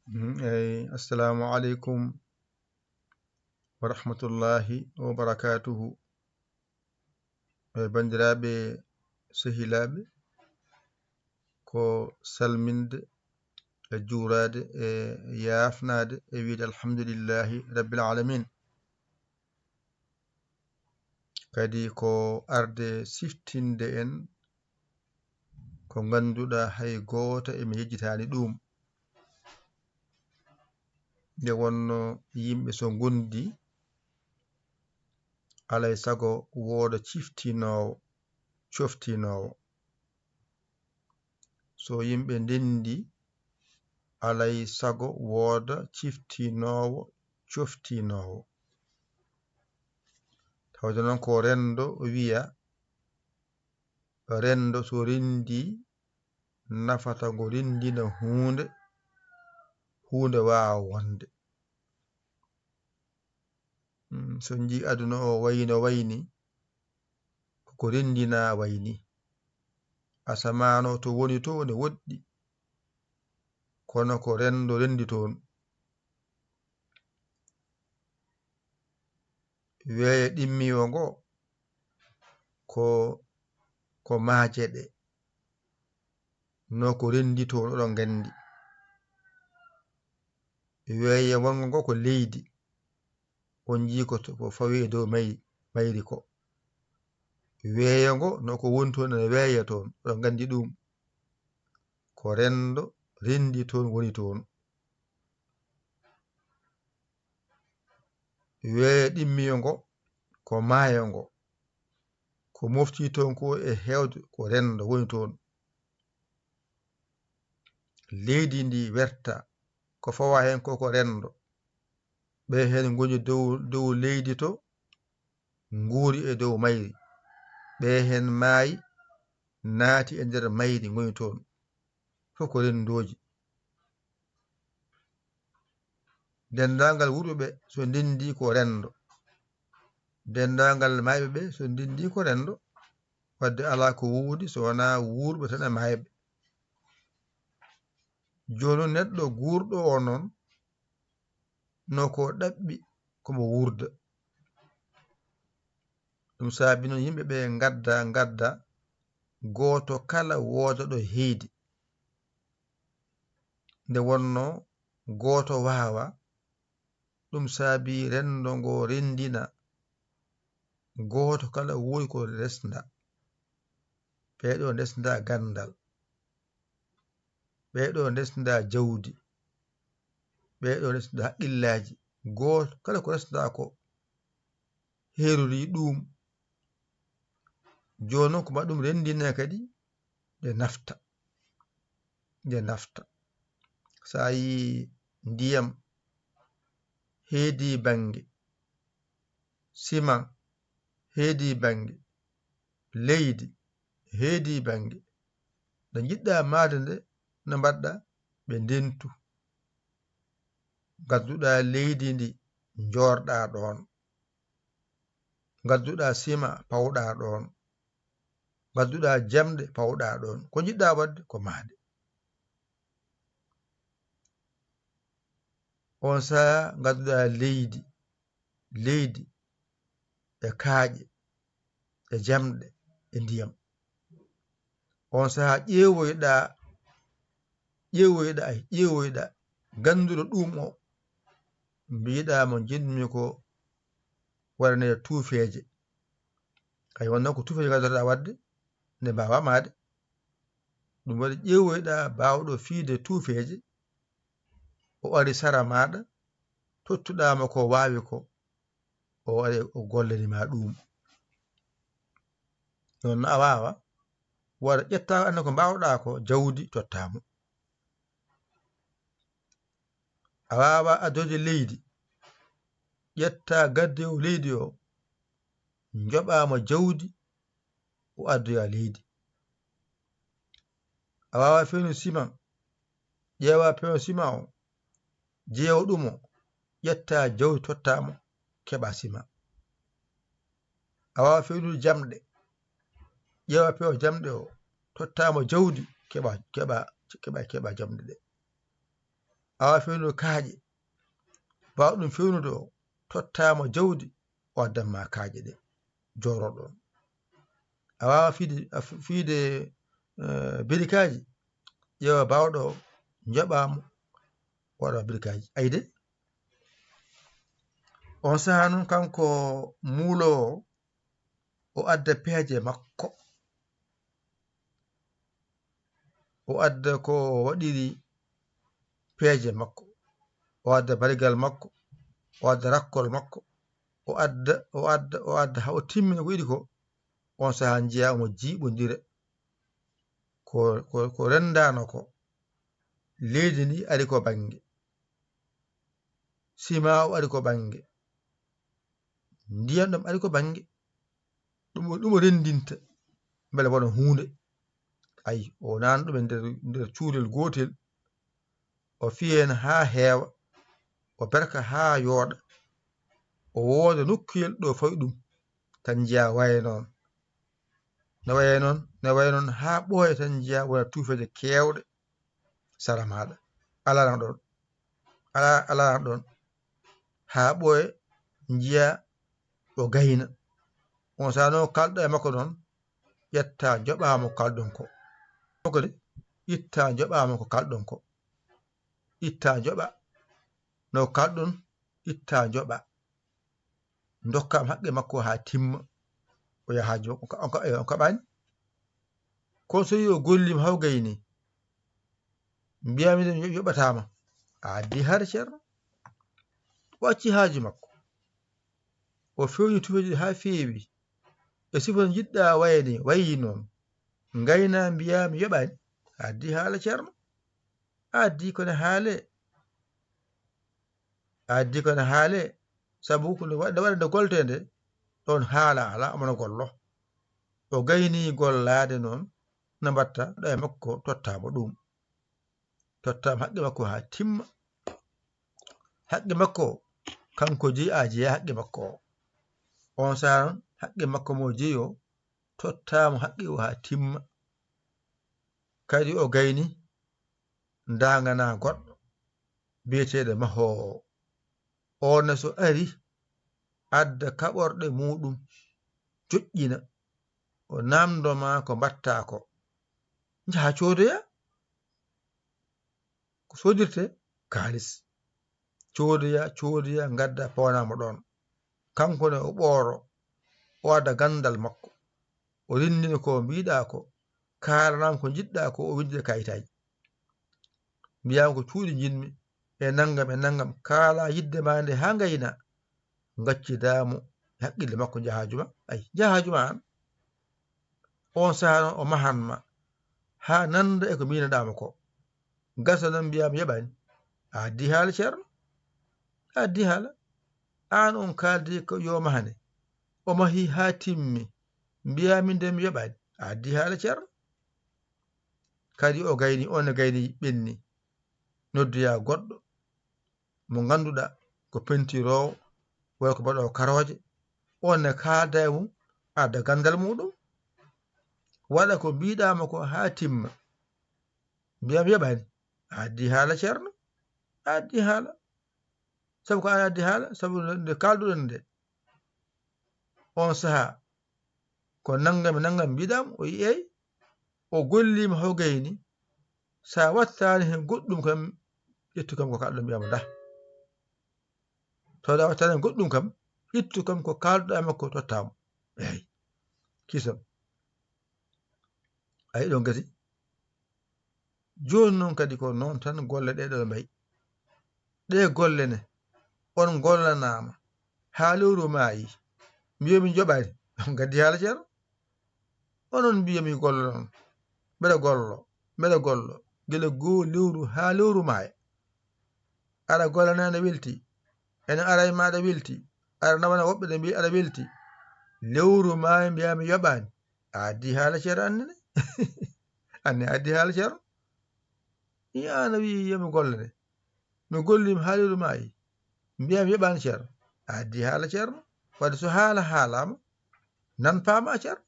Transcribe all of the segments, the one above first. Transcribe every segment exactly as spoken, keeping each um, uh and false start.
Mhm, eyi, assalamu aleykum wa rahmatullahi wa barakatuhu. E banndiraaɓe sehilaaɓe, ko salminde e juuraade e yaafnaade e wiide alhamdulillahi rabbil alamin. Kadi ko arde siftinde en ko ngannduɗaa hay gooto e men yejjitaani ɗum. Nde wonno yimɓe so ngondi, alay sago wooda ciftinoowo, coftinoowo. So yimɓe ndendi, alay sago wooda ciftinoowo, coftinoowo. Tawde noon ko renndo wiya, renndo so rendi, nafata ngo rendina huunde, huunde waawa wonde. Mm, so nji aduna o wayno wayni, koko rendina wayni. Asamaan o to woni to ne woɗɗi, kono ko renndo rendi toon. Weeyo ɗimmiiwo ngo ko, ko maaje ɗe. No ko rendi toon, oɗon nganndi. Weeyo wonngo ngo ko leydi. On njii ko to, ko fawi e dow may-, mayri ko. Weeyo ngo, no ko woni toon, ene weeya toon, oɗon nganndi ɗum. Ko renndo, rendi toon, woni toon. Weeyo ɗimmiyo ngo, ko maayo ngo. Ko mofti toon ko e heewde, ko renndo woni toon. Leydi ndi werta, ko fawa heen ko, ko renndo. Ɓe heen ngoni dow, dow leydi to, nguuri e dow mayri. Ɓe heen maayi, naati e nder mayri, ngoni toon. Fof ko renndooji. Denndaangal wuurɓe ɓe, so ndenndi ko renndo. Denndaangal maayɓe ɓe, so ndenndi ko renndo. Wadde alaa ko woodi so wonaa wuurɓe tan e maayɓe. Jooni neɗɗo guurɗo o noon, no ko ɗaɓɓi ko mo wuurda. Ɗum saabi noon yimɓe ɓe ngadda, ngadda, gooto kala wooda ɗo heydi. Nde wonno gooto waawa, ɗum saabi renndo ngo renndina, gooto kala woodi ko resnda. Ɓee ɗo ndesnda ganndal, ɓee ɗo ndesnda jawdi, ɓee ɗo ndesnda haqqillaaji. Gooto kala ko resnda ko, heerori ɗum. Jooni noon, ko ma ɗum renndine kadi, ɗe nafta. Ɗe nafta. So a yii ndiyam heedi bannge, siman heedi bannge, leydi heedi bannge, nde njiɗɗa maayde nde, no mbaɗɗa? Ɓe ndentu. Ngadduɗa leydi ndi, njoorɗa ɗoon. Ngadduɗa sima, pawɗa ɗoon. Ngadduɗa jamɗe, pawɗa ɗoon. Ko njiɗɗa waɗde, ko maayde. On sahaa ngadduɗa leydi, leydi e kaaƴe e jamɗe e ndiyam. On sahaa ƴeewoyɗa, ƴeewoyɗa, ƴeewoyɗa, gannduɗo ɗum o, mbiɗa mo njiɗmi ko waɗane tuufeeje. Kay wonno ko tuufeeje ngaddotoɗa waɗde, nde mbaawa maayde. Ɗum waɗi ƴeewoyɗa baawɗo fiyde tuufeeje, o ari sara maaɗa, tottuɗa mo ko waawi ko, o ari o gollani ma ɗum. Noon a waawa, wara ƴetta annda ko mbaawɗa ko, jawdi totta mo. A waawa addude leydi, ƴetta gaddewo leydi o, njoɓa mo jawdi, o addoya leydi. A waawa feewnude siman, ƴeewa peew siman o, jeewa ɗum o, ƴetta jawdi totta mo, keɓa siman. A waawa feewnude jamɗe, ƴeewa peew jamɗe o, totta mo jawdi, keɓa, keɓa, keɓa, keɓa jamɗe ɗe. a waawaa fewnude kaaƴe, baawɗo ɗum fewnude o, tottaama jawdi, o addan ma kaaƴe ɗe, jooɗoɗon. A waawaa fiyde, a fi-, fiyde, eh, birikaaji, ƴeewa baawɗo o, njoɓaa mo, waɗa birikaaji. Ayi de, on sahaa noon kanko muuloowo o, o adda peeje makko. O adda ko o waɗiri peeje makko. O adda barigal makko. O adda rakkol makko. O adda, o adda, o adda haa o timmina ko yiɗi ko. On sahaa njiyaa omo jiiɓondira. Ko, ko, ko renndaano ko. Leydi ndi ari ko bannge. Sima o ari ko bannge. Ndiyam ɗam ari ko bannge. Ɗum o, ɗum o renndinta. Mbele wona huunde. Ayi, o wonaano ɗum e nder, nder cuurel gootel. O fiya heen haa heewa. O berka haa yooɗa. O wooda nokkuyel ɗo fawi ɗum. Tan njiyaa waye noon. Ne waye noon, ne waye noon haa ɓooya tan njiyaa wona tuufeeje keewɗe sara maaɗa. Alaa ɗoon. Alaa, alaa ɗoon. Haa ɓooya njiyaa o gayna. On sahaa no kaalɗa e makko noon, ƴetta njoɓaa mo kaalɗon ko. Ko kadi, itta njoɓaa mo ko kaalɗon ko. Itta njoɓaa. No kaalɗon, itta njoɓaa. Ndokkaam haqqe makko haa timma. O yaha haaju makko, on ka-, on ka-, on kaɓaani? Kono so yii o golliima haa o gayni, mbiyaa-mi ɗum yo-, yoɓataama. A addi haala ceerno. O acci haaju makko. O fewni tufeeji haa feewi. E sifa njiɗɗaa wayde, wayi noon. Ngayna mbiyaa-mi yoɓaani. A addi haala ceerno. A addi kono haale. A addi kono haale. Sabu ko nde wa-, nde waɗa nde goltee nde, ɗoon haala alaa, omo no gollo. O gayni gollaade noon, no mbatta ɗo e makko, tottaama ɗum. Tottaama haqqe makko haa timma. Haqqe makko, kanko jeyi, a jeyaa haqqe makko o. On sahaa noon, haqqe makko mo jeyi o, tottaama haqqe o haa timma. Kadi o gayni, ndaanganaa goɗɗo biyeteeɗo mahoowo. Oon ne so ari, adda kaɓorɗe muuɗum, joƴƴina, o naamndo ma ko mbaɗtaa ko. Njaha coodoya ko soodirtee kaalis. Coodoya, coodoya, ngadda, pawana mo ɗoon. Kanko ne o ɓooro, o adda ganndal makko. O renndina ko mbiɗaa ko, kaalanaa ko njiɗɗaa ko, o winndita kayitaaji. Mbiyaa ko cuuɗi njiɗmi, e nanngam, e nanngam, kaalaa yiɗde ma nde haa ngayna. Ngaccidaa mo e haqqille makko, njaha haaju ma. Ay, njaha haaju ma aan. On sahaa noon o mahan ma, haa nannda e ko mbiinoɗaa mo ko. Gasa noon mbiyaa-mi yoɓaani. A addi haala ceerno. A addi haala. Aan on kaaldi ko yo mahane. O mahi haa timmi. Mbiyaa-mi nde mi yoɓaani. A addi haala ceerno. Kadi o gayni, on ne gayni ɓenni. Noddoyaa goɗɗo mo ngannduɗaa ko pentiroowo, walla ko baɗoowo karooje. On ne kaalda e mum, adda ganndal muuɗum. Waɗa ko mbiɗaa mo ko haa timma. Mbiyaa-mi yoɓaani. A addi haala ceerno. A addi haala. Sabu ko aan addi haala, sabu nde kaalduɗen nde. On sahaa, ko nanngam e nanngam mbiɗaa mo, o yi'ay, o golliima haa o gayni. So a wattaani heen goɗɗum kam, ƴettu kam ko kaalɗo mbiyaa mo ndah. Tawa a wattaani heen goɗɗum kam, ittu kam ko kaalduɗaa e makko, tottaa mo. Eey. Kisam. Ayi ɗoon gasi. Jooni noon kadi ko noon tan golle ɗee ɗo mbayi. Ɗee golle ne, on ngollanaama haa lewru maayi. Mbiyo min njoɓaani, on ngaddi haala ceerno. Onon mbiyo mi gollo noon. Mbeɗa gollo, mbeɗa gollo. Gila goo lewru haa lewru maaya. Aɗa gollana ene welti. Ene ara e maaɗa welti. Aɗa nawana woɓɓe ɗe mbiyi aɗa welti. Lewru maaya mbiyaa mi yoɓaani. A addi haala ceerno anne ne. Anne addi haala ceerno. I aan a wiyi yo mi gollane. Mi golliima haa lewru maayi. Mbiyaa mi yoɓaani ceerno. A addi haala ceerno. Wadde so haala haalaama, nan paama ceerno.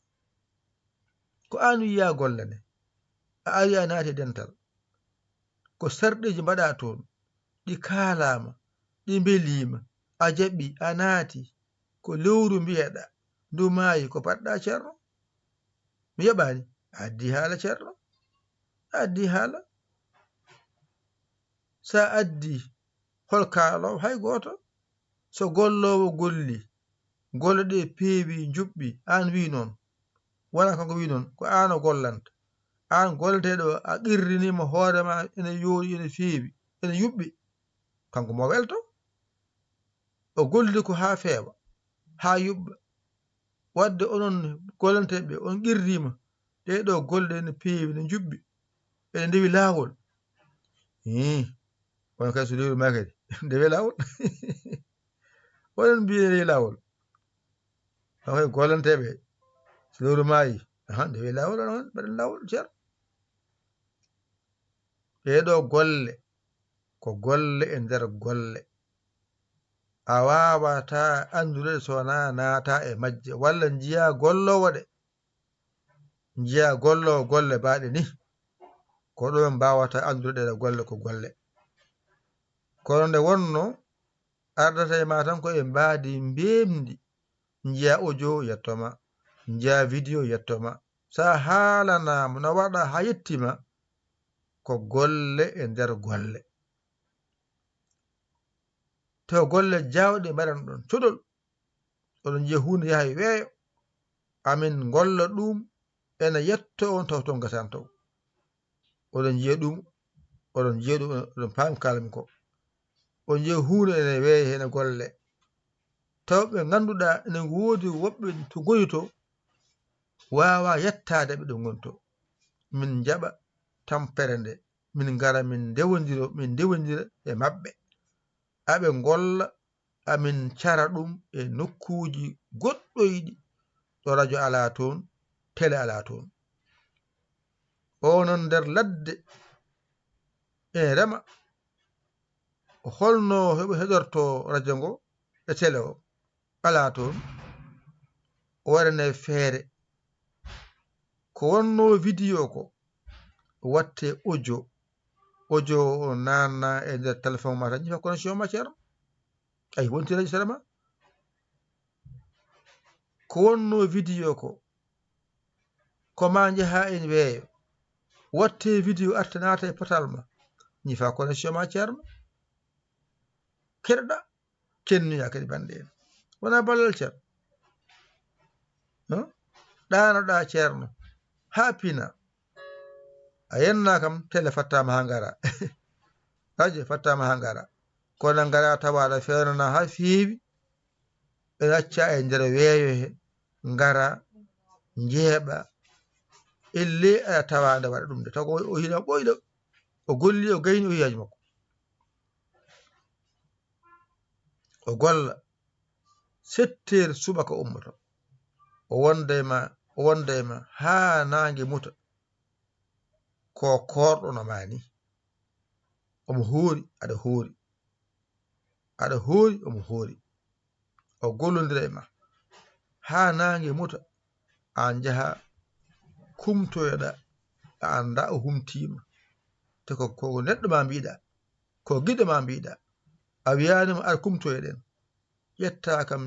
Ko aan wiyaa gollane. A ari a naati e dental. Ko sarɗeeji mbaɗaa toon. ɗi kaalaama, ɗi mbeliima, a jaɓi, a naati, ko lewru mbiyeɗa, ndu maayi, ko paɗɗa ceerno? Mi yoɓaani, a addi haala ceerno, a addi haala. Sa addi, hol kaaloowo? Hay gooto. So golloowo golli, golle ɗe peewi, njuɓɓi, aan wi noon, wonaa kanko wi noon, ko aan o gollanta. Aan golleteeɗo o, a qirriniima hoore ma, ene yooɗi, ene feewi, ene yuɓɓi. Kanko mo welto. O golli ko haa feewa, haa yuɓɓa. Wadde onon gollanteeɓe, on qirriima. Ɗee ɗoo golle ene peewi, ene njuɓɓi, ene ndewi laawol. Ih, on kadi so lewru maa kadi, ndewe laawol. Oɗon mbiyi ene lawol. Tawa e gollanteeɓe, so lewru maayi, aha, ndewe lawol, onon mbaɗen lawol, ceer. Ɗee ɗoo golle, ko golle e nder golle. A waawataa anndude ɗe so wonaa naata e majje, walla njiyaa golloowo ɗe. Njiyaa golloowo golle baaɗe ni. Ko ɗum en mbaawata anndude ɗee golle ko golle. Kono nde wonno, ardata e ma tan ko e mbaadi mbeemndi. Njiyaa audio yetto ma, njiyaa video yetto ma. Sa haalanaama no waɗa haa yetti ma, ko golle e nder golle. Taw golle jaawɗe mbaɗan ɗon codol. Oɗon njiya huunde yaha e weeyo. Amin ngolla ɗum, ena yetto on taw toon gasani taw. Oɗon njiya ɗum, oɗon njiya ɗum, oɗon paami kaalmi ko. On njiya huunde ene weeyo, ene golle. Taw ɓe ngannduɗaa ene ngoodi woɓɓe to ngoni to, waawa yettaade ɓe ɗo ngoni to. Min njaɓa tampere nde, min ngara min ndewondiro, min ndewondira e maɓɓe. Aɓe ngolla, amin cara ɗum e nokkuuji goɗɗoyɗi ɗo rajo alaa toon, tele alaa toon. O noon nder ladde, en rema, holno heɓo-, heɗorto rajo ngo e tele o? Alaa toon. O waɗane feere. Ko wonno video ko, watte audio. Audio o nanna e nder téléphone ma tan, ñifa connexion ma, ceerno. Ay, wonti rajo sara ma. Ko wonno video ko, ko ma njaha en weeyo. Watte video arta naata e potal ma. Ñifa connexion ma, ceerno. Keɗoɗa, kennoya kadi bannde en. Wona ballal, ceerno. Hã? Ɗaanoɗa, ceerno. Haa pina. A yenna kam, tele fattama haa ngara. Rajo fattama haa ngara. Kono ngara tawa aɗa fewnana haa feewi. Ɓe acca e nder weeyo he. Ngara, njeeɓa. Elle aɗa tawa nde waɗa ɗum de. Taw ko o hina ɓoyɗo. O golli, o gayni, o yiyaaji makko. O golla. Sept heures subaka ummoto. O wonda e ma, o wonda e ma haa naange muta. Ko koorɗo no ma ni. Omo hoori, aɗa hoori. Aɗa hoori, omo hoori. O gollondira e ma. Haa naange muta, aan njaha kumtoyoɗa, a annda o humtiima. Te ko, ko neɗɗo ma mbiɗa, ko giɗo ma mbiɗa. A wiyaani mo ar kumtoyoɗen. Ƴetta kam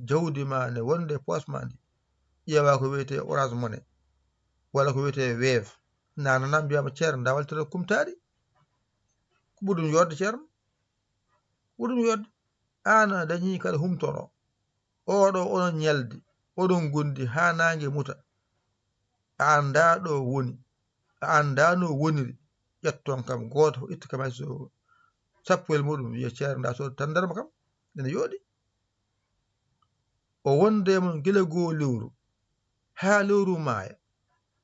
jawdi ma ne wonde poos ma ndi. Ƴeewa ko wiyetee Orange Money, walla ko wiyetee Wave. Nanana mbiyaama ceerno, nda waltata kumtaari. Ko ɓuri ɗum yodde, ceerno. Ko ɓuri ɗum yodde. Aan a dañi kadi humtoro. Oɗo onon ñaldi, oɗon gondi haa naange muta. A annda ɗo woni. A annda no woniri. Ƴetton kam gooto fof itta kam hay so sappo e muɗum, wiya ceerno nda so tandarma kam. Ene yooɗi. O wonde e mon gila goo lewru haa lewru maaya.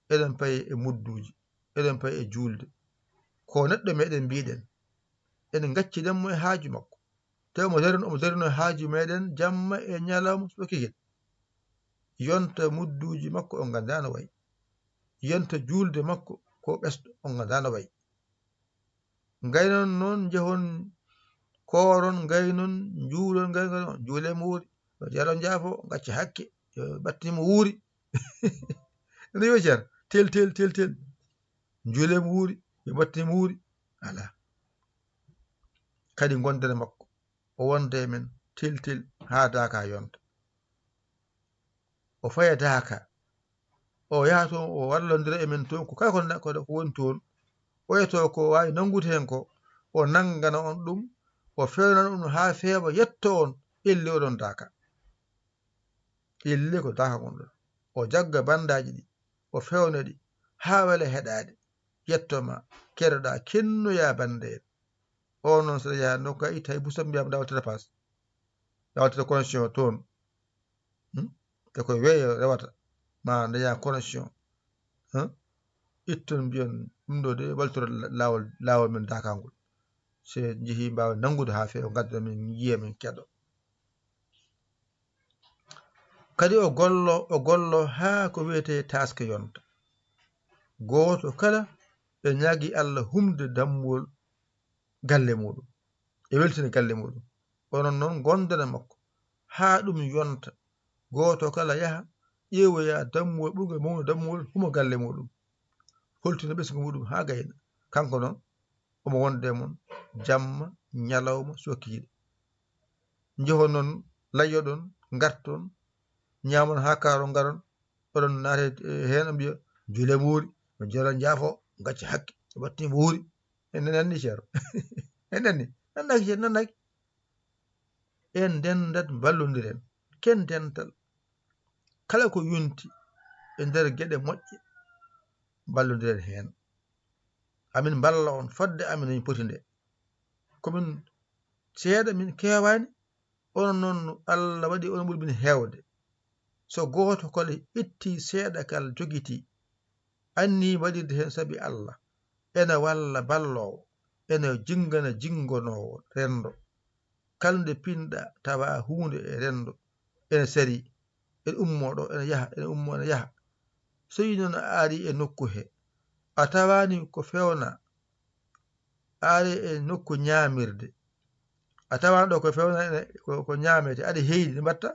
Eɗen paye e mudduuji, eɗen paye e juulde. Ko neɗɗo meɗen mbiɗen. En ngaccidan mo e haaju makko. Te omo darino, omo darino haaju meɗen jamma e ñalawma subaka kigel. Yonta mudduuji makko on nganndaa no wayi. Yonta juulde makko ko ɓesɗo on nganndaa no wayi. Ngaynon noon, njehon, kooron, ngaynon, njuulon, ngaynon, njuule mo wuuri. Jalo njaafo, ngacca hakke, yo ɓatti mo wuuri. Ene yo jar, tel, tel, tel, tel. Njuule mo wuuri, yo ɓatti mo wuuri. Alaa. kadi ngonden e makko. O wonda e men tiltil haa Daaka yonta. O faya Daaka. O yaha toon, o wallondira e men toon, ko kala ko na-, ko, ko woni toon. O etoo ko waawi nanngude heen ko, o nanngana on ɗum, o feewnana on haa feewa, yetto on, elli oɗon Daaka. Elli ko Daaka ngonɗon. O jagga banndaaji ɗi, o feewna ɗi, haa wela heɗaade. Yetto ma, keɗoɗaa, kennoyaa banndeere. O noon, so yaha nokka itta hay busam, mbiyaama dawal tata paas. Dawal tata connexion toon. Hmm? E koye weeyo rewata, ma daña connexion. Hmm? Itton mbiyon, ɗum ɗo de, waltoro la-, laawol, laawol men dakangol. Se jehi mbaawa nanngude haa feewa, ngadda min, njiya min keɗo. Kadi o gollo, o gollo haa ko wiyetee taaske yonta. Gooto kala ɓe ñaagi Allah humde dammuwol galle muɗum, e weltina galle muɗum. Onon noon, ngonden e makko haa ɗum yonta. Gooto kala yaha, ƴeewoya dammuwol ɓurngol mawnude dammuwol, huma galle muɗum. Holtina ɓesngu muɗum haa gayna. Kanko noon, omo wonde e mon jamma, ñalawma, so kikiiɗe. Njohon noon, layyoɗon, ngarton, ñaamon haa kaaron, ngaron, oɗon naata e heen, mbiya, "Jule muuri, mi joola njaafo, gacce hakke, watti mbuuri." En nanni, ceero. En nanni, nannaaki, ceero, nannaaki. En ndendat, mballondiren. Ken dental. Kala ko yonti e nder geɗe moƴƴe, mballondiren heen. Amin mballa on fodde amin no min poti nde. Ko min seeɗa, min keewaani, onon noon Allah waɗi onon ɓuri min heewde. So gooto kala itti seeɗa kal jogitii, anni waɗirde heen sabi Allah, ene walla balloowo, ene jinngana jinngonoowo renndo. Kala nde pinɗa tawa huunde e renndo ene sari, ene ummoo ɗo, ene yaha, ene ummoo, ene yaha. So yii noon a ari e nokku he, a tawaani ko feewna, a ari e nokku ñaamirde, a tawaani ɗo ko feewna, ene, ko, ko ñaamete, aɗa heydi, nde mbatta?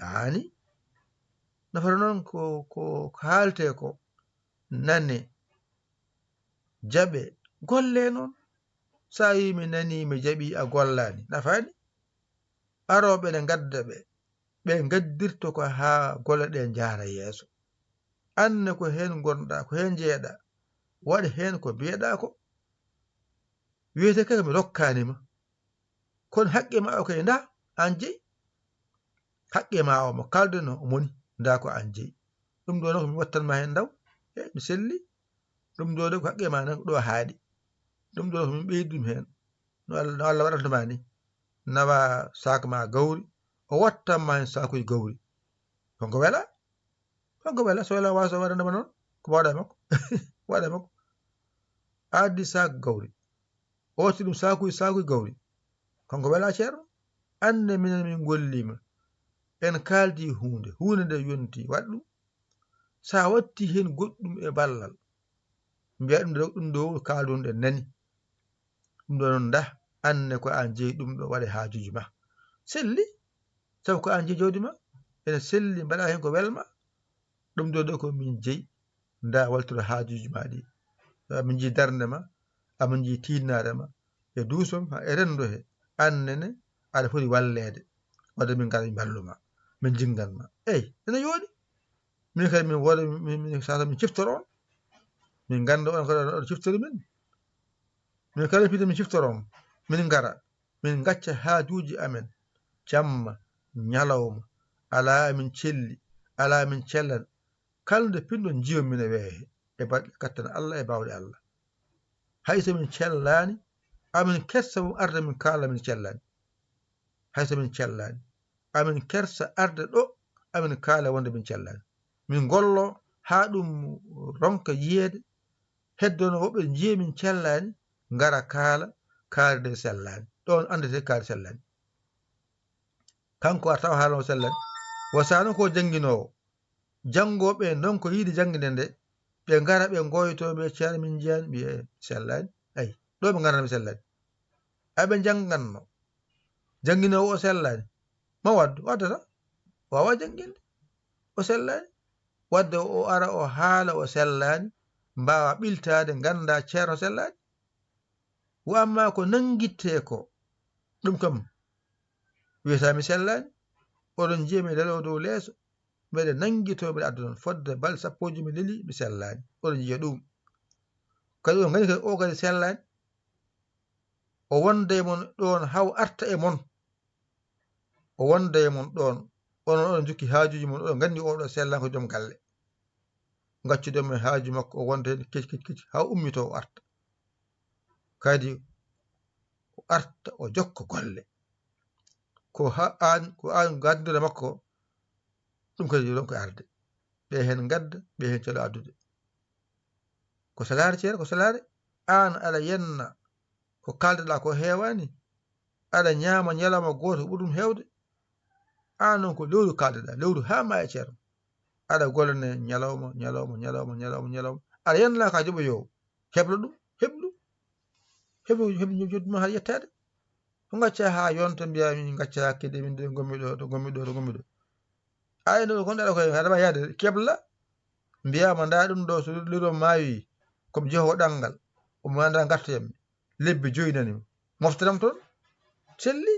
Aani. Nafata noon ko, ko, ko haaletee ko, nane, jaɓe, golle noon. So a yii mi nanii, mi jaɓi, a gollaani, nafaani. Arooɓe ne ngadda ɓe, ɓe ngaddirta ko haa golle ɗe njaara yeeso. Aan ne ko heen ngonɗa, ko heen njeeɗa, waɗ heen ko mbiyeɗa ko. Wiyete kay mi rokkaani ma. Kono haqqe ma o kay nda aan jeyi. Haqqe ma o mo kalden o moni, nda ko aan jeyi. Ɗum ɗo noon ko mi wattan ma heen ndaw. E mi selli. Ɗum ɗo de ko haqqe ma nan ɗo haaɗi. Ɗum ɗo ko min ɓeydi ɗum heen. No Allah, no Allah waɗanta ma ni. Nawa saak ma gawri. O wattan ma heen saakuji gawri. Ko ngo wela? Ko ngo wela? So wela waaso waɗande ma noon. Ko waɗa e makko. Waɗa e makko. A addi saak gawri. O watti ɗum saakuji, saakuji gawri. Kanko wela ceerno. Aan ne minen min ngolliima. En kaaldi huunde. Huunde nde yonti. Waɗ ɗum. So a watti heen goɗɗum e ballal. Mbiya ɗum ɗo, ɗum ɗo kaaldunoɗen nani. Ɗum ɗo noon ndah. Aan ne ko aan jeyi ɗum ɗo waɗe haajuuji ma. Selli. Sabu ko aan jeyi jawdi ma. Ene selli mbaɗa heen ko welma. Ɗum ɗo ɗo ko min jeyi. Nda waltoro haajuuji ma ɗi. Amin njii darnde ma. Amin njii tiinnaare ma. E duuso ma, e renndo he. Aan nene, aɗa foti walleede. Wadde min ngara min mballu ma. Min jinngan ma. Eyi, ene yooɗi. Min kadi min wooda, min, min sasa min ciftoro on. Min ngannda on kadi oɗo ciftori min. Min kala piɗe min ciftoro on. Min ngara. Min ngacca haajuuji amen. Jamma, ñalawma. Alaa min celli. Alaa min cellan. Kala nde pinɗon njiyon min e weehe. E baɗɗe kattan Allah e baawɗe Allah. Hay so min cellaani, amin kersa mo arde min kaala min cellaani. Hay so min cellaani, amin kersa arde ɗo, amin kaala wonde min cellaani. Min ngollo haa ɗum ronka yiyeede, heddono woɓɓe njiya min cellaani, ngara kaala, kaari nde sellaani. Ɗoon anndete kaari sellaani. Kanko a tawa haala o sellaani. Wasano ko jannginoowo. Janngooɓe noon ko yiide jannginde nde, ɓe ngara ɓe ngoyto ɓe ceerno min njiyaani, mbiye sellaani. Ayi, ɗo ɓe ngarana ɓe sellaani. Aɓe njannganno. Jannginoowo o sellaani. Ma waddu, waddata. Waawa jannginde. O sellaani. Wadde o ara o haala o sellaani. Mbaawa ɓiltaade ngannda ceerno sellaani. Wa amma ko nanngittee ko, ɗum kam wiyataa mi sellaani. Oɗon njiya mi leloo dow leeso, mbeɗa nanngitoo, mbeɗa adda noon fodde balɗe sappo e joy mi lelii, mi sellaani. Oɗon njiya ɗum. Kadi oɗon nganndi kadi o kadi sellaani. O wonda e mon ɗoon haa o arta e mon. O wonda e mon ɗoon. Onon oɗon njokki haajuuji mon, oɗon nganndi oɗo sellaani ko joom galle. Ngaccuɗon mo e haaju makko, o wonda heen keci, keci, keci, haa o ummitoo o arta. Kadi o arta, o jokka golle. Ko haa aan, ko aan ngaddunɗo makko, ɗum kadi ronka arde. Ɓe heen ngadda, ɓe heen calo addude. Ko salaare, ceerno, ko salaare. Aan aɗa yenna ko kaaldeɗaa ko heewaani. Aɗa ñaama ñalawma gooto ɓuri ɗum heewde. Aan noon ko lewru kaaldeɗaa, lewru haa maayi, ceerno. Aɗa gollane ñalawma, ñalawma, ñalawma, ñalawma, ñalawma. Aɗa yenna ka joɓoyoowo. Heblo ɗum, heblu. Heblu, heblu joɗɗum haa yettaade. Ko ngacca haa yonta, mbiya min ngacca hakkille, min de ngommi ɗo, to ngommi ɗo, to ngommi ɗo. Ay, no, kon ɗaɗa koye, haɗa ma yaade, kebla. Mbiyama, nda ɗum ɗo, so liro maayi, komi jehowo ɗanngal. Omo anda ngartoyammi. Lebbi joyi nani mo. Moftanam toon. Selli.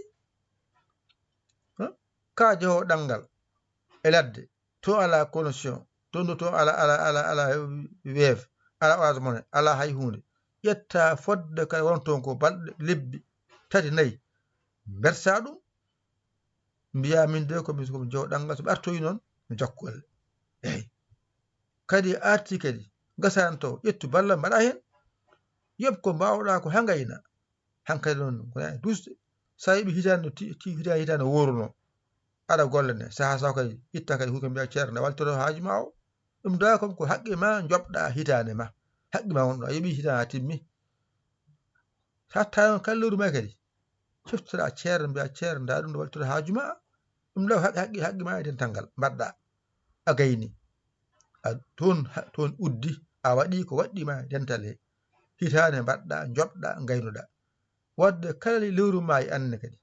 Huh? Ka jehowo ɗanngal. E ladde. To ala connexion. To, to ala, ala, ala, ala weef. Ala Orange Money. Ala hay huunde. Ƴetta fodde kay won toon ko balɗe, lebbi tati, nayi. Mbersa ɗum. Mbiya min de komi, komi jehowo ɗanngal, so ɓe artoyi noon, mi jokku elle. Eey. Kadi arti kadi, gasan to, ƴettu balla mbaɗa heen. Yoɓ ko mbaawɗa ko haa ngayna. Hankadi noon, ko yaa e dusde. Sa yoɓi hitaande no ti, ti hitaande, hitaande wooruno. Aɗa golle ne, saha saha kadi, itta kadi huuka mbiya ceerno, nde waltoro haaju ma o. Ɗum da kam ko haqqe ma njoɓɗa hitaande ma. Haqqe ma wonɗo, a yoɓi hitaande a timmi. Sa tawi on kala lewru ma kadi. Ciftoɗa ceerno, mbiya ceerno, nda ɗum ɗo waltoro haaju ma. Ɗum ɗo haqqe, haqqe, haqqe ma e dental ngal mbaɗɗa. A gayni. A toon, ha, toon uddi, a waɗi ko waɗɗi ma e dental he. Hitaande mbaɗɗa, njoɓɗa, ngaynuɗa. Wadde kala lewru ma e anne kadi.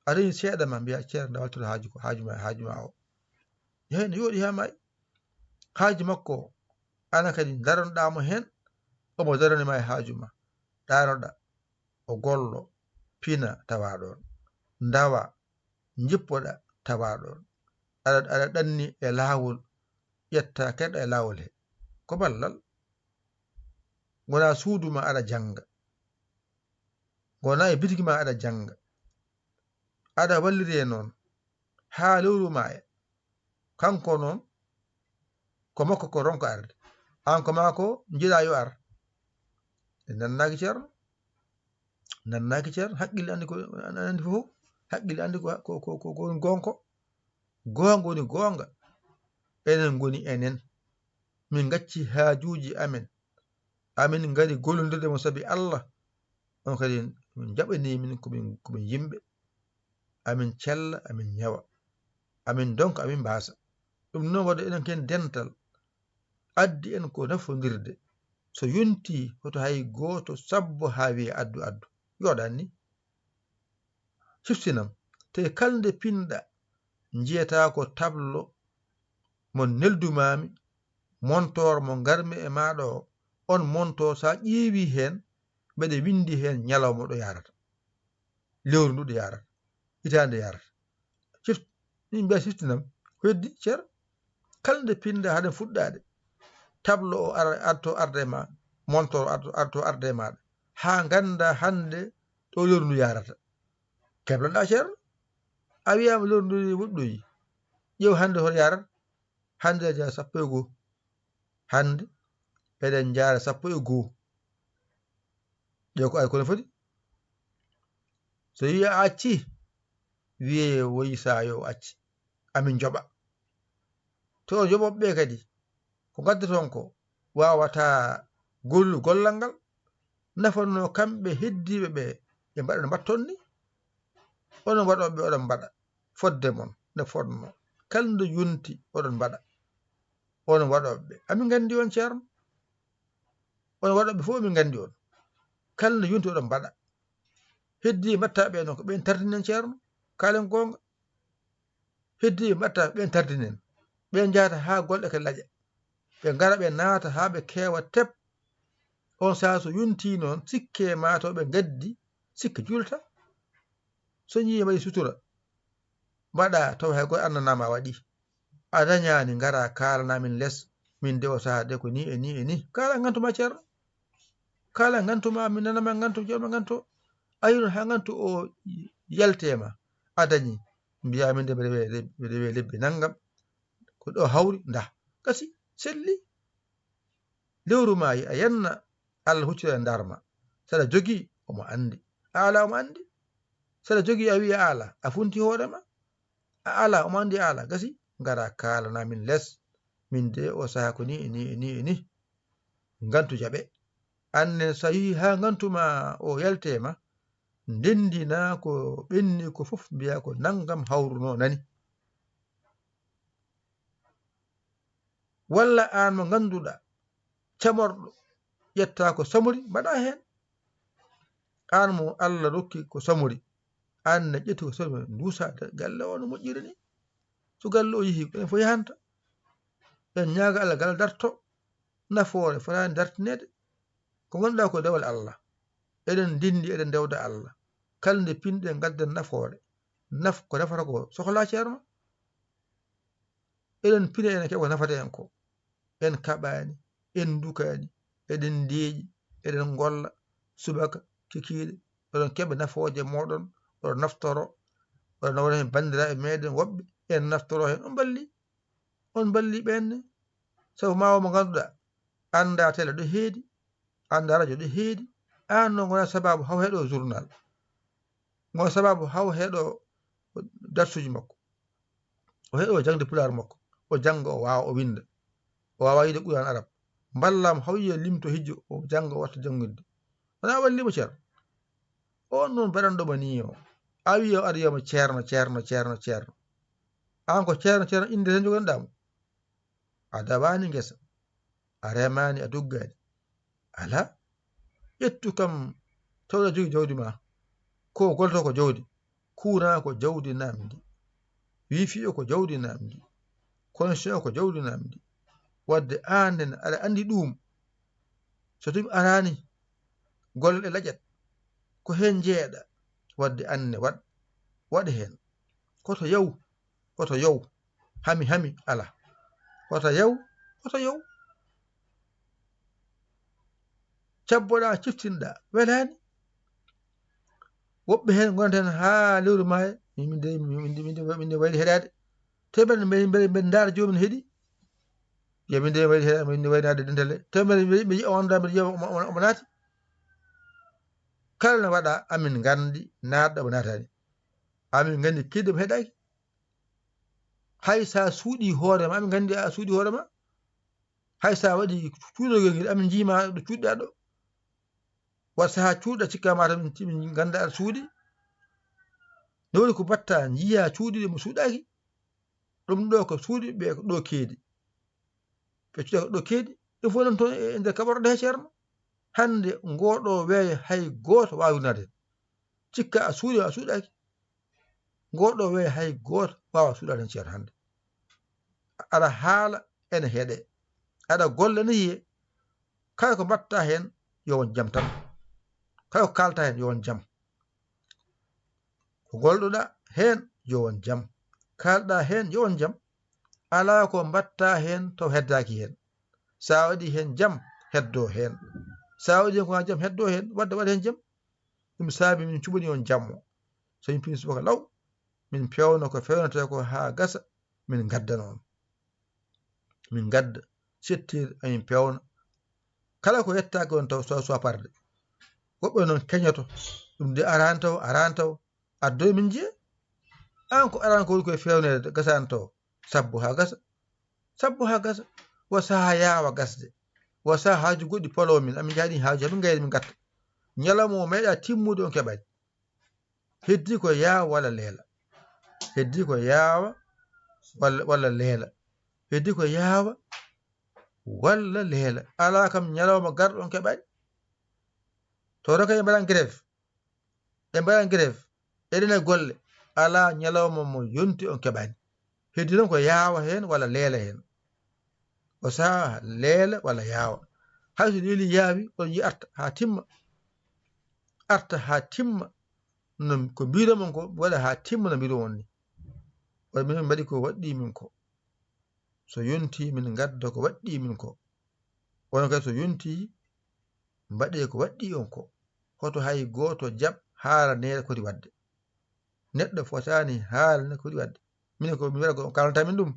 A dañi seeɗa ma, mbiya ceerno, nda waltoro haaju ko, haaju ma, haaju ma o. Yehi no yooɗi ha maayi. Haaju makko o, ana kadi daronoɗa mo heen, omo darani ma e haaju ma. Ɗaanoɗa, o gollo, pina, tawa ɗoon. Ndawa, njippoɗa, tawa ɗoon. Aɗa, aɗa ɗanni e laawol, ƴetta keɗɗa e laawol he. Ko ballal. Ngona suudu ma aɗa jannga. Ngona e bitigi ma aɗa jannga. Aɗa walliri e noon. Haa lewru ma e. Kanko noon, ko makko ko ronka arde. Aan ko maa ko njiɗa yo ar. En nannaaki ceerno. Nannaaki ceerno. Haqqille anndi ko, anndi fof. Haqqille anndi ko, ko, ko, ko, ko woni goonga. Goonga woni goonga. Enen ngoni enen. Min ngacci haajuuji amen. Amin ngari gollondirde mo sabi Allah. On kadi min njaɓanii min ko min, ko min yimɓe. Amin cella, amin ñawa. Amin ndonka, amin mbaasa. Ɗum noon waɗi enen ken dental. Addi en ko nafondirde. So yontii, hoto hay gooto sabbo haa wiya addu, addu. Yooɗaani ni. Siftinam. Te kala nde pinɗa, njiyataa ko tablo mo neldumaami, montoor mo ngarmi e maa ɗo. On montoor, so a ƴeewi heen, mbeɗe winndi heen ñalawma ɗo yaarata. Lewru ndu ɗo yaarata. Hitaande yaarata. Sif-, min mbiya siftinam. Ko heddi, ceer? Kala nde pinɗa haade fuɗɗaade, tablo o ara, arto arde ma, montoor arto, arto arde maaɗa. Haa ngannda hannde ɗo lewru ndu yaarata. Keblanɗa ceerno. A wiyaama lewru ndu woɗɗoyi. Ƴeew hannde hoto yaarat. Hannde aja sappo e goo. Hannde eɗen njaara sappo e goo. Ƴeew ko ay kono foti. So wiya a acci, wiye woyi sa yo acci. Amin njoɓa. To joɓoɓe ɓe kadi, ko ngaddaton ko waawata gollu gollal ngal, nafanno kamɓe heddiiɓe ɓe, ɓe mbaɗa no mbaɗton ni. Onon waɗooɓe, oɗon mbaɗa fodde mon no fotno. Kala nde yonti, oɗon mbaɗa. Onon waɗooɓe, amin nganndi on ceerno. Onon waɗooɓe fof, amin nganndi on. Kala nde yonti, oɗon mbaɗa. Heddi mbatta ɓe noon, ko ɓen tardinen ceerno. Kaalen goonga. Heddi mbatta ɓen tardinen. Ɓen njahata haa golle ke laƴa. Ɓe ngara, ɓe naata haa ɓe keewa tep. On saha so yontii noon, sikke ma taw ɓe ngaddi, sikke juulata. So njii mbaɗi sutura, mbaɗa taw hay goto anndanaa ma waɗi. A dañaani, ngara kaalana min les, min de o saha de ko ni e ni e ni. Kaala ngantu ma ceerno. Kaala ngantu ma, min nana ma ngantu, jooma ngantu. A yiɗi noon haa ngantu o yalte ma. A dañi. Mbiya min de mbeɗa wiyee leb-, mbeɗa wiyee lebbi nanngam. Ko ɗo hawri, nda. Gasi, selli. Lewru maayi, a yenna, Allah huccita e ndarma. Saɗa jogii, omo anndi. A alaa, omo anndi. Saɗa jogii, a wiya a alaa, a funti hoore ma. A alaa, omo anndi a alaa. Gasi, ngara kaalana min les. Min de o saha ko ni e ni e ni e ni. Ngantu jaɓe. Annen so a yehi haa ngantu ma o yalte ma, ndenndina ko ɓenni ko fof, mbiya ko nanngam hawruno nani. Walla aan mo ngannduɗaa camorɗo, ƴetta ko samori, mbaɗa heen. Aan mo Allah rokki ko samori, aan ne ƴetti ko samori, nduusa galle o no moƴƴiri ni. So galle o yehi, enen fof yahanta. En ñaaga Allah galle darto. Nafoore fotaani dartineede. Ko ngannduɗaa ko dewal Allah. Eɗen ndinndi, eɗen ndewda Allah. Kala nde pinɗen, ngadden nafoore. Naf-, ko nafata ko sohlaa ceerno. Eɗen pina, enen keɓa ko nafata en ko. En kaɓaani, en ndukaani, eɗen ndeeƴi, eɗen ngolla, subaka, kikiiɗe, oɗon keɓa nafooje mooɗon, oɗon naftoro, oɗon nawra heen banndiraaɓe meeɗen woɓɓe, en naftoro heen, on mballi, on mballi ɓeen ne. Sabu ma o mo ngannduɗaa, annda tele ɗo heedi, annda radio ɗo heedi, aan noon ngona sabaabu haw heɗo journal, ngona sabaabu haw heɗo darsuuji makko. O heɗo jangde pulaar makko, o jannga, o waawa, o winnda. O waawa yiide Quraan Arab. Mballam haw yiya limto hijjo, o jannga, o watta jannginde. Wona a wallimo ceerno. On noon mbaɗanɗo mo nii o. A wiya o ari wiyama ceerno, ceerno, ceerno, ceerno. Aan ko ceerno, ceerno, innde tan jogonoɗaa mo. A dawaani ngesa. A remaani, a duggaani. Alaa. Ƴettu kam, tawɗa jogii jawdi ma. Ko golto ko jawdi. Courant ko jawdi namdi. Wifi o ko jawdi namdi. Connexion o ko jawdi namdi. Wadde aan nen aɗa anndi ɗum. So tawii araani, golle ɗe laƴat. Ko heen njeeɗa. Wadde aan ne waɗ, waɗ heen. Koto yaw, koto yaw. Hami, hami, alaa. Koto yaw, koto yaw. Cabboɗaa, ciftinɗaa, welaani. Woɓɓe heen ngonata heen haa lewru maaya, min, min de, min de, min de, min de wayli heɗaade. Te mbeɗa, mbeɗa, mbeɗa, mbeɗa ndaara joomum heɗi. Wiya min de wayli heɗaade, min de waynaade dental. Te mbeɗa, mbeɗa, mbeɗa yiya o anndaa, mbeɗa yiya omo, omo, omo naati. Kala no waɗa, amin nganndi naatɗo omo naataani. Amin nganndi kidde mo heɗaaki. Hay so a suuɗii hoore ma, amin nganndi a suuɗii hoore ma. Hay so a waɗii cuuɗogel ngel, amin njiima ɗo cuuɗɗaa ɗo. Wat sahaa cuuɗa cikka ma tan, min, min ngannda aɗa suuɗi. No woni ko mbaɗta, njiya cuuɗi ɗi mo suuɗaaki. Ɗum ɗo ko suuɗi ɓe ko ɗo keedi. Ɓe cuuɗa ko ɗo keedi. Ɗum fof noon toon e, e nder kaɓorɗe he ceerno. Hannde ngoɗo weeyo hay gooto waawi naade heen. Cikka a suuɗi, a suuɗaaki. Ngoɗo weeyo hay gooto waawa suuɗaade heen ceerno hannde. Aɗa haala ene heɗe. Aɗa golla ene yiye. Kala ko mbaɗta heen yo won jam tan. Kala ko kaalta heen yo won jam. Ko golɗoɗa heen yo won jam. Kaalɗa heen yo won jam. Alaa ko mbaɗta heen taw heddaaki heen. Sa waɗi heen jam, heddo heen. Sa waɗi heen ko jam, heddo heen. Wadde waɗa heen jam. Ɗum saabi min cuɓani on jammo. So min pini subaka law, min pewna ko fewnata ko haa gasa, min ngaddana on. Min ngadda, settir, amin pewna. Kala ko yettaaki on taw so, so parde. Woɓɓe noon keñoto, ɗum de arani taw, arani taw, addo min njiya. Aan ko arani ko woni koye fewnede gasani taw, sabbo haa gasa. Sabbo haa gasa. Wo sahaa yaawa gasde. Wo sahaa haaju goɗɗi polo min, amin njaadi haaju, amin ngayri min ngatta. Ñalawma o meeɗa timmude on keɓani. Heddi ko yaawa walla leela. Heddi ko yaawa walla, walla leela. Heddi ko yaawa walla leela. Alaa kam ñalawma garɗo on keɓani. To rokay mbaɗan grève. Ɓe mbaɗan grève, eɗen e golle, alaa ñalawma mo yonti on keɓani. Heddi noon ko yaawa heen walla leela heen. O sahaa leela walla yaawa. Hay so leeli yaawi, on yi arta haa timma. Arta haa timma. No ko mbiɗo mon ko, waɗa haa timma no mbiɗo on ni. Wala min mbaɗi ko waɗɗi min ko. So yonti min ngadda ko waɗɗi min ko. On kadi so yonti mbaɗe ko waɗɗi on ko. Hoto hay gooto jaɓ haala neera ko waɗi waɗde. Neɗɗo fotaani haala ne ko waɗi waɗde. Minen ko mi waɗa ko kalanta min ɗum.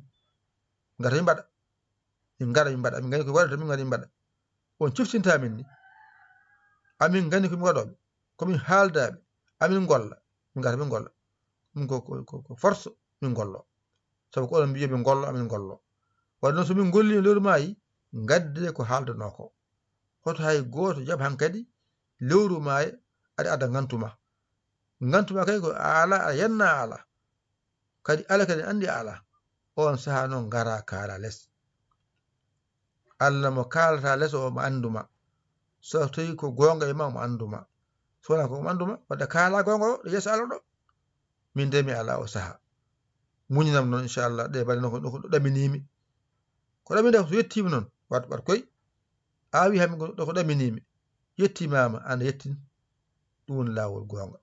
Ngata mi mbaɗa. Min ngara min mbaɗa. Min ngani ko waɗata min ngara min mbaɗa. On ciftinta min ni. Amin ngani ko min waɗooɓe. Ko min haaldaaɓe. Amin ngolla. Min ngata min ngolla. Ɗum ko, ko, ko, ko force min ngollo. Sabu ko onon mbiyoɓe ngollo, amin ngollo. Waɗi noon so min ngolli lewru maayi, ngadde ko haaldanoo ko. Hoto hay gooto jaɓ hankadi lewru maayi aɗa adda ngantu ma. Ngantu ma kay ko a ala, a yenna a ala. Kadi ala kadi anndi a ala. On sahaa noon ngara kaala les. Allah mo kaalata les o mo anndu ma. So tawi ko goonga e ma, omo anndu ma. So wonaa ko omo anndu ma, wadde kaala goonga o ɗo yeeso Allah ɗo. Min de mi ala o sahaa. Muñinam noon, inchallah, ɗe mbaɗi noon ko ɗo ɗaminimi. Ko ɗaminde ko so yettiima noon, wat, wat koy. A wi hami ko ɗo ko ɗaminimi. Yettimaama, an yettin. Ɗum woni laawol goonga.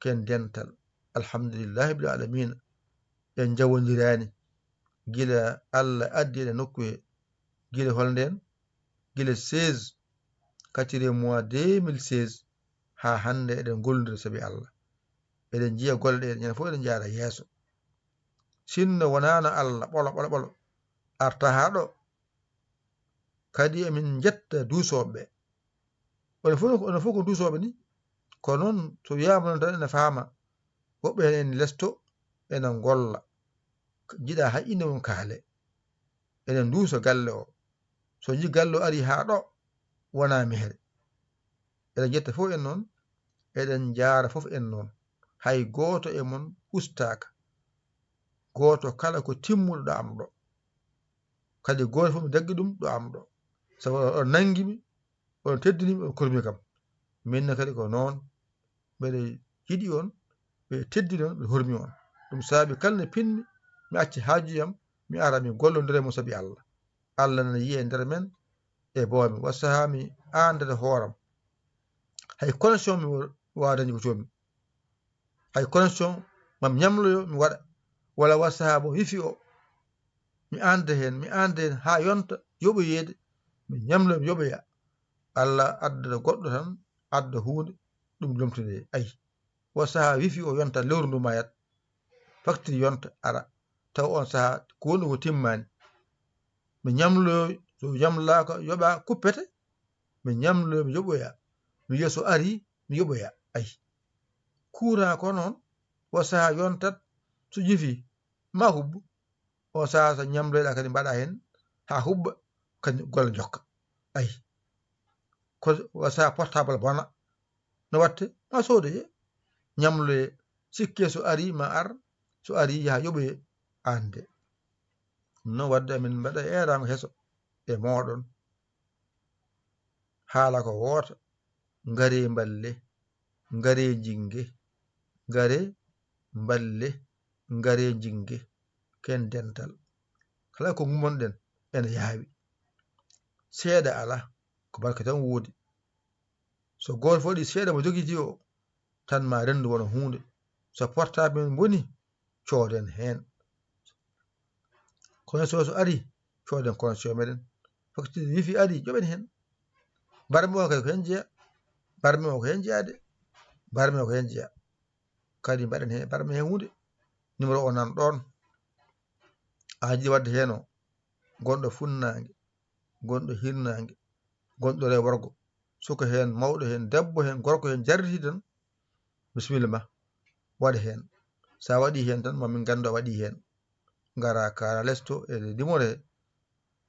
Ken dental. Alhamdulillahi bil alamina. En njawondirani. Gila Allah addi eɗen nokku he. Gila holnden? Gila seize, quatrième mois deux mille seize, haa hannde eɗen ngollondira sabi Allah. Eɗen njiya golle ɗe, ñande fof eɗen njaara yeeso. Sinno wonaano Allah, ɓolo, ɓolo, ɓolo, arta haa ɗo. Kadi emin njetta duusooɓe ɓe. Onon fof, onon fof ko duusooɓe ni. Ko noon, so wiyaama noon tan ene faama. Woɓɓe heen ene lesto, ene ngolla. Njiɗa hay innde mum kaale. Ene nduusa galle o. So nji galle o ari haa ɗo, wona mehre. Eɗen njetta fof en noon, eɗen njaara fof en noon. Hay gooto e mon ustaaka. Gooto kala ko timmuɗo ɗo am ɗo. Kadi gooto fof mi daggi ɗum ɗo am ɗo. Sabu o nangi mi, on teddini mi, on kormi kam. Min ne kadi ko noon, mbeɗa yiɗi on, mbeɗa teddini on, mbeɗa hormi on. Ɗum saabi kala nde pinmi, mi acca haaju am, mi ara mi gollondira e mon sabi Allah. Allah nana yiya e nder men e boomi. Wa sahaa mi aandata hooram. Hay connexion mi wa-, waawa dañde ko coomi. Hay connexion mam ñamloyo mi waɗa. Walla wa sahaa mo wifi o. Mi aanda heen, mi aanda heen haa yonta yoɓoyeede. Mi ñamloyo mi yoɓoya. Allah adda goɗɗo tan, adda huunde, ɗum lomtinde. Ay. Wa sahaa wifi o yonta lewru ndu mayat. Facture yonta ara. Taw on sahaa ko woni ko timmaani. Mi ñamloyo, so ñamlaaka yoɓa kuppete. Mi ñamloyo mi yoɓoya. Mi wiya so ari, mi yoɓoya. Ay. Courant ko noon, o sahaa yontat, so jifi, ma hubbo. O sahaa so ñamloyɗa kadi mbaɗa heen, haa hubba, kadi golle jokka. Ay. Ko o sahaa portable bona. No watte, ma soodoye. Ñamloye, sikke so ari, ma ar, so ari, yaha yoɓoye, aan de. Ɗum noon waɗde amin mbaɗa eeraango heso e mooɗon. Haala ko woota, ngaree mballe, ngaree njinnge, ngaree mballe, ngaree njinnge, ken dental. Kala ko ngummonɗen ene yaawi. Seeɗa alaa, ko barke tan woodi. So gooto fof waɗi seeɗa mo jogiti o, tan ma renndu wona huunde. So portable men boni, cooden heen. Kono so, so ari, cooden connexion meɗen. Facture wifi ari, joɓen heen. Barme o kay ko heen jeya. Barme o ko heen jeya de. Barme o ko heen jeya. Kadi mbaɗen heen barme heen huunde. Numéro o nan ɗoon. A jiɗi waɗde heen o. Gonɗo funnaange, gonɗo hirnaange, gonɗo rewo worgo, suka heen, mawɗo heen, debbo heen, gorko heen, jarlitiiɗo tan, bisimilla ma, waɗ heen. So a waɗii heen tan, ma min nganndu a waɗii heen. Ngara kaala lesto e numéro he,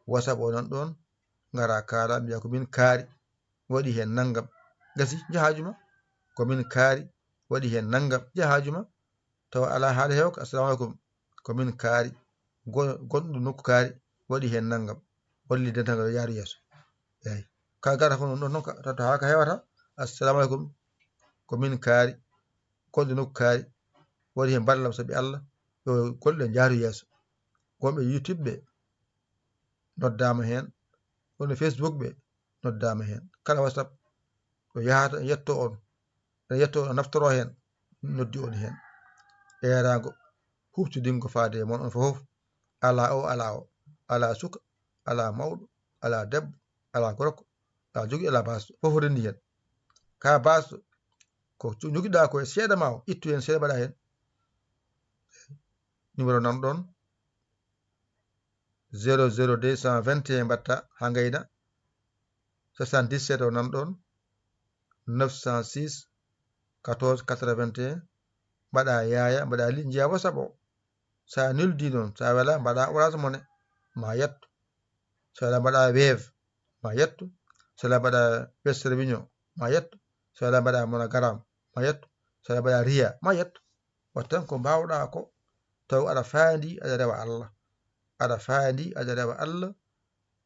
WhatsApp o nan ɗoon, ngara kaala, mbiya ko min kaari, waɗi heen nanngam. Gasi, jahaaju ma, ko min kaari, waɗi heen nanngam, jahaaju ma. Tawa alaa haala heewka, "Assalamu aleykum, ko min kaari, go-, gonɗo nokku kaari, waɗi heen nanngam." Walli dental ngal yaaru yeeso. Eeyi. Ka gara ko noon, noon ka, tato haa ka heewata, "Assalamu aleykum, ko min kaari, gonɗo nokku kaari, waɗi heen ballam sabi Allah, yo golle ɗe njaaru yeeso." Wonɓe YouTube ɓe noddaama heen, wonɓe Facebook ɓe, noddaama heen. Kala WhatsApp ɗo yahata, yetto on, ene yetto on, naftoro heen, noddi on heen. Eeraango huɓtidingo faade e mon on fof. Alaa o, alaa o, alaa suka, alaa mawɗo, alaa debbo, alaa gorko, alaa jogi, alaa baasɗo, fof renndi heen. Ka baasɗo, ko jogiɗa ko e seeɗa ma o, ittu heen seeɗa mbaɗa heen. Numéro nan ɗon, zéro zéro deux cent vingt et un mbaɗta haa ngayna, soixante-dix-sept o nan ɗon, neuf cent six, quatorze quatre-vingt-un, mbaɗa yaaya, mbaɗa li-, njiya WhatsApp o. Sa nuldi noon, sa wela mbaɗa Orange Money, ma yetto. Sa wela mbaɗa Wave, ma yetto. Sa wela mbaɗa Western Union, ma yetto. Sa wela mbaɗa MoneyGram, ma yetto. Sa wela mbaɗa Ria, ma yetto. Waɗ tan ko mbaawɗa ko, taw aɗa faandi aɗa rewa Allah. Aɗa faandi aɗa rewa Allah,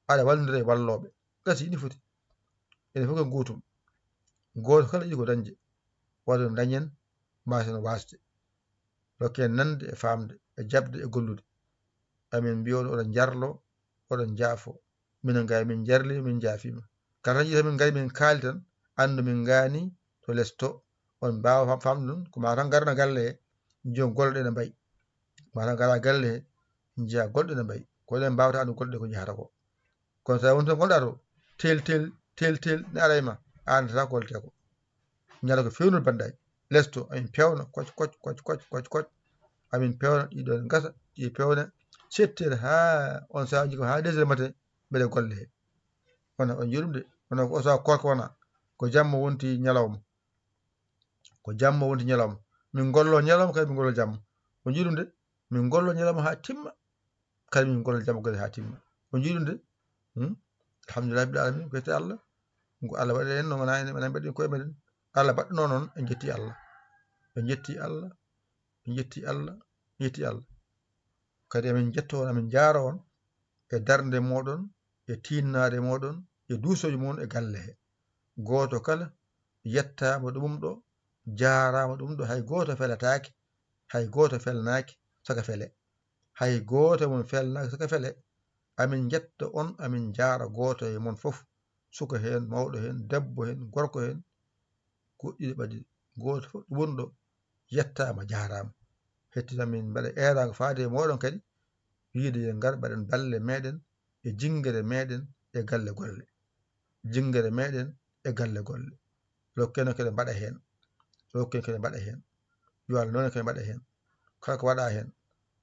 aɗa wallondira e wallooɓe. Gasi, ni foti. Enen fof ko gootum. Gooto kala yiɗi ko dañde. Waɗa no dañen, mbaasen waasde. Rokken nande e faamde, e jaɓde e gollude. Amin mbiya on oɗon njarlo, oɗon njaafo. Minen kay min njarli, min njaafiima. Kala tan yiɗi min ngari min kaali tan, anndu min ngaani to les to. On mbaawa fam-, famde ɗum, ko ma tan ngarno galle he, njiyon golle ɗe no mbayi. Ma tan ngara galle he, njiya golle ɗe no mbayi. Ko ɗen mbaawata anndu golle ɗe ko njahata ko. Kono so a wonii toon ngonɗaa to, tel, tel, tel, tel, ne ara e ma, a anndataa ko holtee ko. Ñande ko feewnol banndaaji. Les to, amin peewna, koc, koc, koc, koc, koc, koc. Amin peewna, ɗi ɗon ngasa, ɗi peewna, setteede haa on sahaa, jikku haa deux heures matin, mbeɗe golle he. Wona, on njiɗum de, wona ko osa koorka wona, ko jamma wonti ñalawma. Ko jamma wonti ñalawma. Min ngollo ñalawma, kadi min ngollo jamma. On njiɗum de, min ngollo ñalawma haa timma. Kadi min ngollo jamma kadi haa timma. On njiɗum de? Hmm? Alhamdulillah rabbil alamin, ko yetti Allah. Ngo Allah waɗi en, no wona en, enen mbaɗi koye meɗen. Allah baɗɗo noon, en jetti Allah. En jetti Allah, en jetti Allah, en jetti Allah. Kadi amin njetto on, amin njaaro on e darnde moɗon, e tinnaade moɗon, e duusooji mon e galle he. Gooto kala yettaama ɗum ɗo, jaaraama ɗum ɗo, hay gooto felataake, hay gooto felnaaki, saka fele. Hay gooto e mon felnaaki, saka fele. Amin njetta on, amin njaara gooto e mon fof, suka heen, mawɗo heen, debbo heen, gorko heen, goɗɗiɗo ɓadii. Gooto fof wonɗo yettaama, jaaraama. Hettina min mbaɗa eeraango faade e moɗon kadi, wiide yo ngar mbaɗen balle meɗen e jinngere meɗen e galle golle. Jinngere meɗen e galle golle. Rokken kadi mbaɗa heen. Rokken kadi mbaɗa heen. Yo Allah noon kadi mbaɗa heen. Kala ko waɗa heen,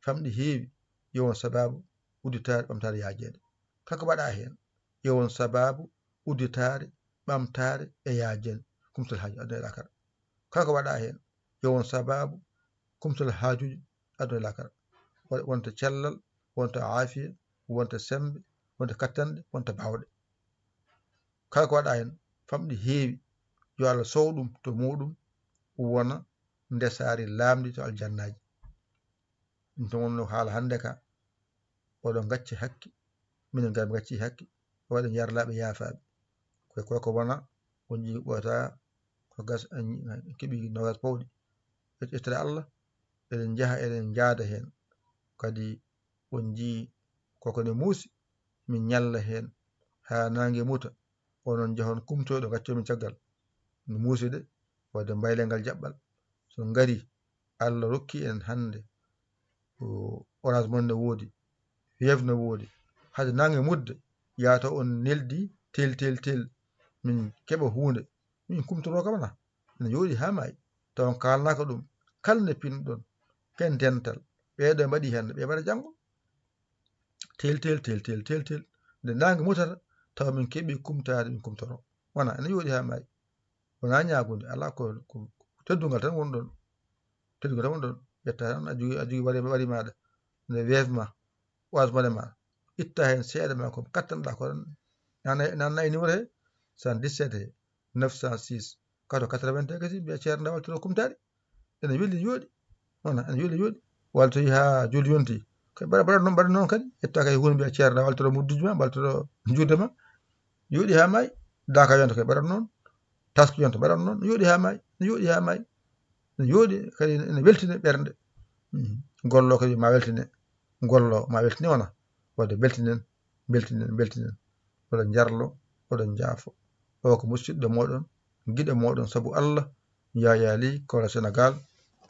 famɗi heewi, yo won sabaabu udditaare, ɓamtaare, yaajeede. Kala ko waɗa heen, yo won sabaabu udditaare, ɓamtaare e yaajeede. Kumtal haaju aduna e laakara. Kala ko waɗa heen, yo won sabaabu kumtal haajuuji aduna e laakara. Wa-, wonta cellal, wonta aafiya, wonta semmbe, wonta kattanɗe, wonta baawɗe. Kala ko waɗa heen, famɗi heewi, yo Allah sow ɗum to muɗum, wona ndesaari laamndi to aljannaaji. Ɗum tan wonno haala hannde ka, oɗon ngacci hakke, minen kadi min ngacci hakke, waɗen yarlaaɓe yaafaaɓe. Ko, ko, ko wona, on njii ɓoyata, ko gas, en, en keɓi nogas pawɗi. Et-, ettere Allah, eɗen njaha, eɗen njaada heen. Kadi on njii koko ne muusi, min ñalla heen haa naange muta. Onon njahon kumtoyɗo, ngaccomin caggal. No muusi de, wadde mbaylengal jaɓɓal. So ngari, Allah rokki en hannde, o, Orange Money ne woodi, Wave ne woodi. Hade naange mutde, yaata on neldi tel, tel, tel. Min keɓa huunde, min kumtoro kam na. Ene yooɗi haa maayi. Taw on kaalnaaka ɗum. Kala nde pinɗon, ken dental. Ɓeeɗo mbaɗi heen, ɓe mbaɗa janngo. Tel, tel, tel, tel, tel, tel. Nde naange mutata, taw min keɓi kumtaade, min kumtoro. Wona, ene yooɗi haa maayi. Wona ñaagunde, alaa ko, ko, ko teddungal tan woni ɗon. Teddungal tan woni ɗon. Ƴetta tan, a jogii, a jogii wari, wari maaɗa. Nde Wave ma, Orange Money ma. Itta heen seeɗa ma ko kattanɗaa ko tan. Nan, nan nayi numéro he, soixante-dix-sept he, neuf cent six, quatre-vingt-un, kasi mbiya ceerno nda waltoro kumtaari. Ene weli, yooɗi. Wona, ene weli, yooɗi. Waltoyi haa juulde yonti. Ko mbaɗa, mbaɗa noon, mbaɗa noon kadi. Ƴetta kay huunde mbiya ceerno nda waltoro mudduji ma, waltoro juulde ma. Yooɗi haa maayi. Daaka yonta kay mbaɗa noon. Taski yonta mbaɗa noon. Yooɗi haa maayi. Yooɗi haa maayi. Ene yooɗi kadi ene weltina ɓernde. Mhm. Gollo kadi ma weltine. Gollo ma weltine wona. Wadde beltinen, beltinen, beltinen. Wala njarlo, oɗon njaafo. O ko musiɗɗo mooɗon, giɗo mooɗon sabu Allah, Yaya Ly, Kola Senegal.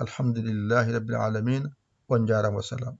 Alhamdulillahi Rabbil Alamina. On njaaraama, wassalam.